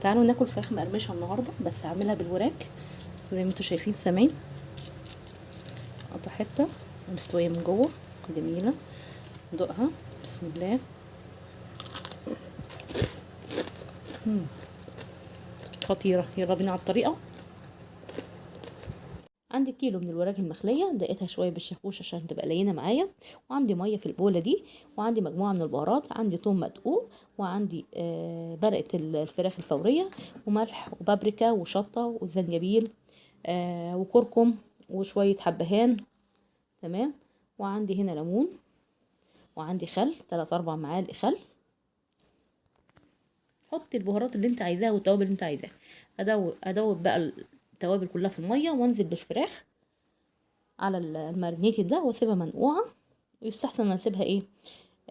تعالوا ناكل فراخ مقرمشه النهارده، بس هعملها بالوراك زي ما انتم شايفين. سامعين؟ قطع حتة مستوية من جوه جميلة، ندوقها. بسم الله. خطيرة. يلا بينا على الطريقة. عندي كيلو من الوراك المخليه، دقيتها شوية بالشاكوش عشان تبقى لينه معايا، وعندي مية في البوله دي، وعندي مجموعة من البهارات، عندي توم مدقوق، وعندي برقه الفراخ الفورية، وملح وبابريكا وشطه وزنجبيل، وكركم وشوية حبهان. تمام. وعندي هنا ليمون، وعندي خل 3-4 معالق خل. حطي البهارات اللي انت عايزاها والتوابل اللي انت عايزاها. ادوب بقى التوابل كلها في المية، وانزل بالفراخ على ال marinated ده، واسيبها منقوعه. ويستحسن ان اسيبها ايه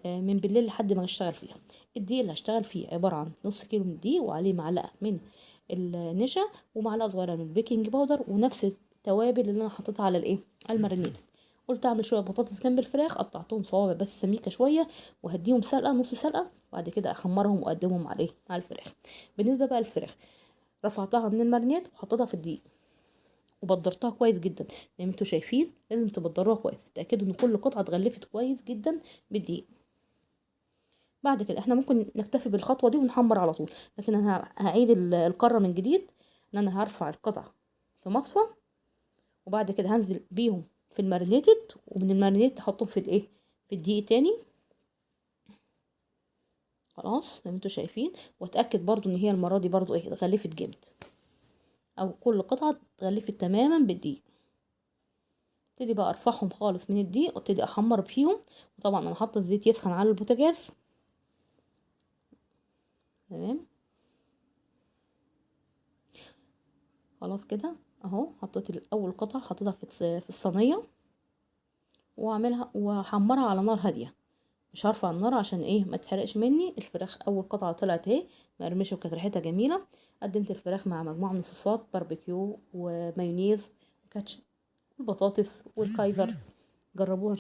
من بالليل لحد ما اشتغل فيها. الدقيق اللي هشتغل فيه عبارة عن نص كيلو من الدقيق، وعليه معلقه من النشا ومعلقة صغيرة من ال baking powder، ونفس التوابل اللي انا حطيتها على الايه على ال marinated. قلت اعمل شوية بطاطس جنب الفراخ، قطعتهم صوابع بس سميكة شوية، وهديهم سلقه نص سلقه، وبعد كده احمرهم واقدمهم على ايه على الفراخ. بالنسبة بقى للفراخ، رفعتها من ال marinade وحطيتها في الدقيق وبدرتها كويس جدا زي ما انتوا شايفين. لازم تبدروها كويس، تاكدوا ان كل قطعه اتغلفت كويس جدا بالدقيق. بعد كده احنا ممكن نكتفي بالخطوه دي ونحمر على طول، لكن انا هعيد الكره من جديد. ان انا هرفع القطعة في مصفى، وبعد كده هنزل بيهم في ال marinated، ومن ال marinade احطهم في الايه في الدقيق تاني. خلاص زي ما انتوا شايفين. واتاكد برضو ان هي المرة دي برضو ايه اتغلفت جامد، او كل قطعه اتغلفت تماما بالدقيق. ابتدي بقى ارفعهم خالص من الدقيق وابتدي احمر فيهم. وطبعا انا حاطه الزيت يسخن على البوتاجاز. تمام خلاص كده اهو. حطيت الاول قطعه، حطيتها في الصينية، واعملها واحمرها على نار هادية، مش هرفع النار عشان ايه ما تحرقش مني الفراخ. اول قطعه طلعت اهي مقرمشه وكانت ريحتها جميلة. قدمت الفراخ مع مجموعة من الصوصات، باربيكيو ومايونيز وكاتشب والبطاطس والكايزر. جربوها.